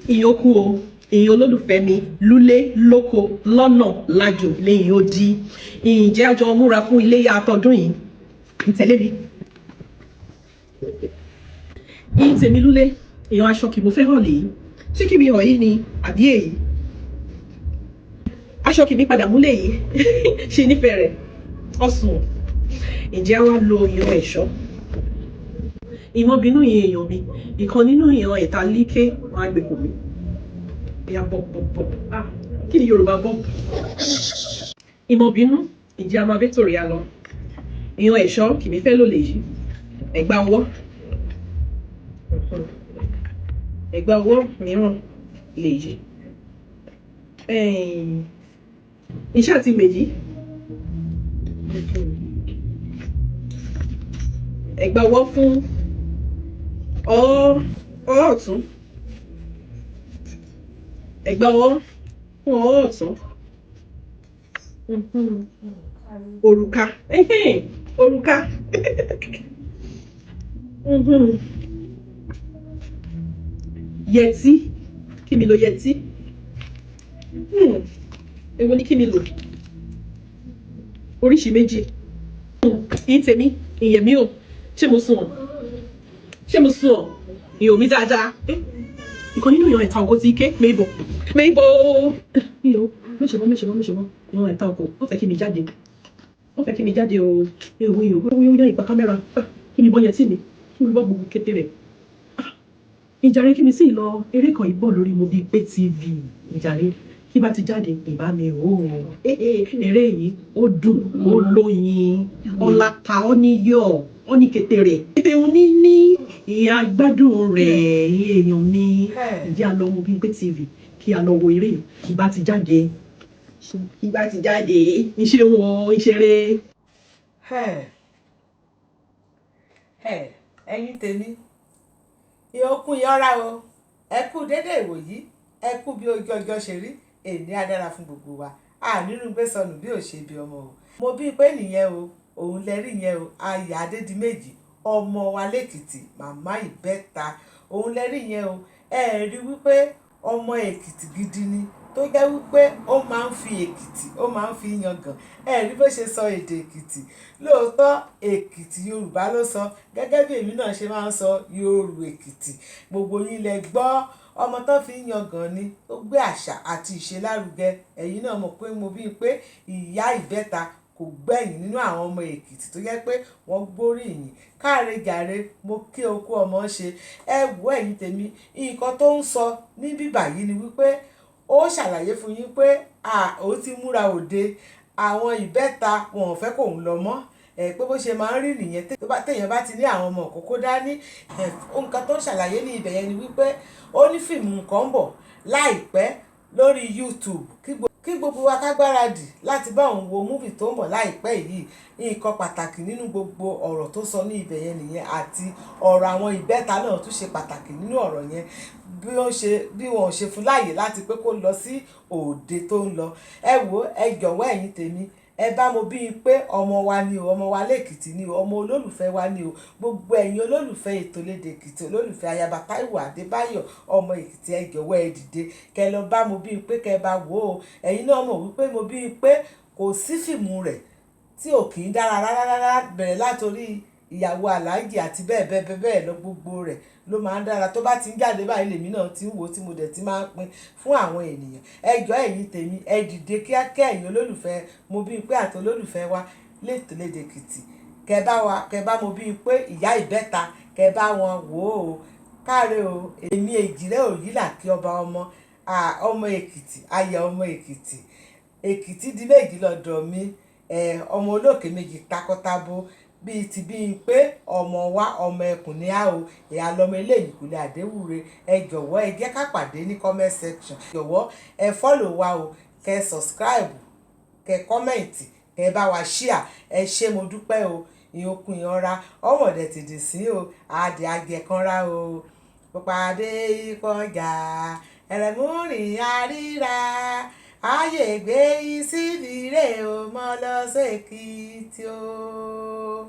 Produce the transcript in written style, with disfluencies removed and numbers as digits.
Ìyókù o, ìyìn olólùfẹ́ mi lúlé lóko lọ́nà lájò lẹ́yìn odi. Ǹjẹ́ àjọ múra fún iléyá àtọdún yìí? Ń tẹ̀lé mi. Ìyìn tèmi lúlé, ìyàn aṣọ kì mo fẹ́ hàn lèyí. Ṣé kí mi hàn yìí ni àbí èyí? Aṣọ kì mi padà múlẹ̀ yìí. Ṣe nífẹ̀ẹ́ rẹ̀? Ọ̀sùn. Ǹjẹ́ wàá lo ìyàn ẹ̀ṣọ́? Ìmọ̀bínú yìí èèyàn mi, ìkan nínú ìyàn ẹ̀ta líké wọn á gbé kò mí. Ìyá bọ̀ bọ̀ bọ̀. Ah, kí ni Yorùbá bọ̀? Ìmọ̀bínú, ǹjẹ́ a máa bẹ́ tòrí a lọ? Ìyàn ẹ̀ṣọ́ kì mí fẹ́ lò lèyí. Ẹ̀gbà ọwọ́. Ẹ̀gbà ọwọ́ mìíràn lèyí. Iṣẹ́ àti méjì. Ẹ̀gbà ọwọ́ fún ọwọ́ ọ̀tún. Ẹ̀gbà ọwọ́ fún ọwọ́ ọ̀tún. Òrùka. Òrùka. Yẹtí. Kí mi lo yẹtí? Èwo ni kí mi lò? Oríṣi méjì. Ìyìn tèmi, ìyẹn mi ò. Ṣé mo sùn ọ̀? Ṣé mo sùn ọ̀? Ìyẹn mi dáadáa. Ìkan nínú ìyàn ẹ̀ta ọkọ̀ ti ké. Mébọ̀. Mébọ̀. Ìyẹn méṣe mọ́, méṣe mọ́, méṣe mọ́. Ìyàn ẹ̀ta ọkọ̀. Wọ́n fẹ́ kí mi jáde. Wọ́n fẹ́ kí mi jáde o. Ewu ìyàn. Ó yá ìpa kámẹ́rà. Kí mi bọ́ yẹtí mi? Kí mi bọ́ gbogbo kété rẹ̀? Ìjàre kí mi sì lọ eré kan ìbọ̀ lórí Mobimpe TV. Ìjàre kí bá ti jáde ìbá mi wò ó. Eré yìí ó dùn, ó lóyin, ó láta, ó níyọ̀, ó ní kété rẹ̀. Kété òní ní ìyá gbádùn rẹ̀, èèyàn mi. Ǹjẹ́ a lọ Mobimpe TV kí a lọ wo eré yìí kí bá ti jáde. Kí bá ti jáde, iṣẹ́ wọn, ìṣeré. Ẹ̀yin tèmi, ìyókù yọra o. Ẹ kú dédé ìwòyí, ẹ kú bí ojú ọjọ́ ṣe rí. Èní á dára fún gbogbo wa. A nínú gbé sọnù bí ò ṣe bí ọmọ o. Mo bí pé nìyẹn o, òun lẹ rí yẹn o. Ayọ̀ Adédìméjì, ọmọ wa lẹ́kìtì, màmá ìbẹ́ta, òun lẹ rí yẹn o. Ẹ rí wípé ọmọ Èkìtì gidi ni, tó jẹ́ wípé ó máa ń fi Èkìtì, ó máa ń fi yangàn. Ẹ rí bó ṣe sọ èdè Èkìtì. Lóòótọ́ Èkìtì Yorùbá ló sọ, gẹ́gẹ́ bí èmi náà ṣe máa ń sọ Yorù Èkìtì. Gbogbo yín lẹ gbọ́. Ọmọ tó fi ń yangàn ni, ó gbé àṣà àti ìṣe lárugẹ. Ẹ̀yin náà mọ̀ pé mo bí pé ìyá ìbẹ́ta kò gbẹ̀yìn nínú àwọn ọmọ Èkìtì tó jẹ́ pé wọ́n gbóríyìn. Káre jàre, mo kí o kú ọmọ ṣe. Ẹ wò ẹ̀yin tèmi, nǹkan tó ń sọ ní bíbà yìí ni wípé ó ṣàlàyé fún yín pé ó ti múra òde. Àwọn ìbẹ́ta wọn ò fẹ́ kó ń lọ mọ́. Ẹ pé bó ṣe máa ń rí nìyẹn. Téèyàn bá ti ní àwọn ọmọ òkókó dání. Nǹkan tó ń ṣàlàyé ní ibẹ̀ yẹn ni wípé ó ní fíìmù kan ń bọ̀ láìpẹ́ lórí YouTube. Kí gbogbo wa ká gbáradì láti bá òun wo múfì tó ń bọ̀ láìpẹ́ yìí. Nǹkan pàtàkì nínú gbogbo ọ̀rọ̀ tó sọ ní ibẹ̀ yẹn nìyẹn, àti ọ̀rọ̀ àwọn ìbẹ́ta náà tún ṣe pàtàkì nínú ọ̀rọ̀ yẹn. Bí ó ṣe, bí wọn ò ṣe fún láàyè láti pé kó lọ sí òde tó ń lọ. Ẹ wò, ẹ jọ̀wọ́ ẹ̀yin tèmi, ẹ bá mo bí pé ọmọ wa ni o, ọmọ wa lẹ́kìtì ni o, ọmọ olólùfẹ́ wa ni o. Gbogbo ẹ̀yin olólùfẹ́ ètò lédè Èkìtì, olólùfẹ́ Ayaba Táíwò Adébáyọ̀, ọmọ Èkìtì, ẹ jọ̀wọ́ ẹ dìde. Kẹ lọ bá mo bí pé kẹ bá wò ó. Ẹ̀yin náà mọ̀ wípé mo bí pé kò sí fíìmù rẹ̀ tí ò kí ń dára rárá rárá, bẹ̀rẹ̀ látorí ìyàwó Àlájì àti bẹ́ẹ̀ bẹ́ẹ̀ bẹ́ẹ̀ bẹ́ẹ̀ lọ. Gbogbo rẹ̀ ló máa ń dára. Tó bá ti ń jáde báyìí lèmi náà tí ń wò, tí mo dẹ̀ ti máa ń pín fún àwọn ènìyàn. Ẹ jọ̀ọ́ ẹ̀yin tèmi, ẹ dìde kíákíá, ẹ̀yin olólùfẹ́ mo bí pé àti olólùfẹ́ wa létò lédè Èkìtì. Kẹ bá wa, kẹ bá mo bí pé ìyá ìbẹ́ta, kẹ bá wọn wò ó. Káre o, èmi Èjìrẹ́ Òyìnlá kí ọba ọmọ, ọmọ Èkìtì, aya ọmọ Èkìtì. Èkìtì di méjì lọ́dọ̀ mi. Ọmọ olókè méjì takọtabo bíi ti bí pé ọmọ wa, ọmọ ẹkùn ní a o. Ìyá lọmọ eléyìí kò lè Àdéwúre. Ẹ jọ̀wọ́ ẹ jẹ́ ká pàdé ní comment section. Jọ̀wọ́ ẹ follow wa o, kẹ subscribe, kẹ comment, kẹ bá wa share. Ẹ ṣé, mo dúpẹ́ o. Ìyókù ìyanra ọmọdé tìdí sí o. Adìẹ ajẹkanra o. Pàdé ìkọjà ẹ̀rẹ̀múrìn àríra. Ayé gbé ìsíbìrè o, mọ́ lọ sí Èkìtì o.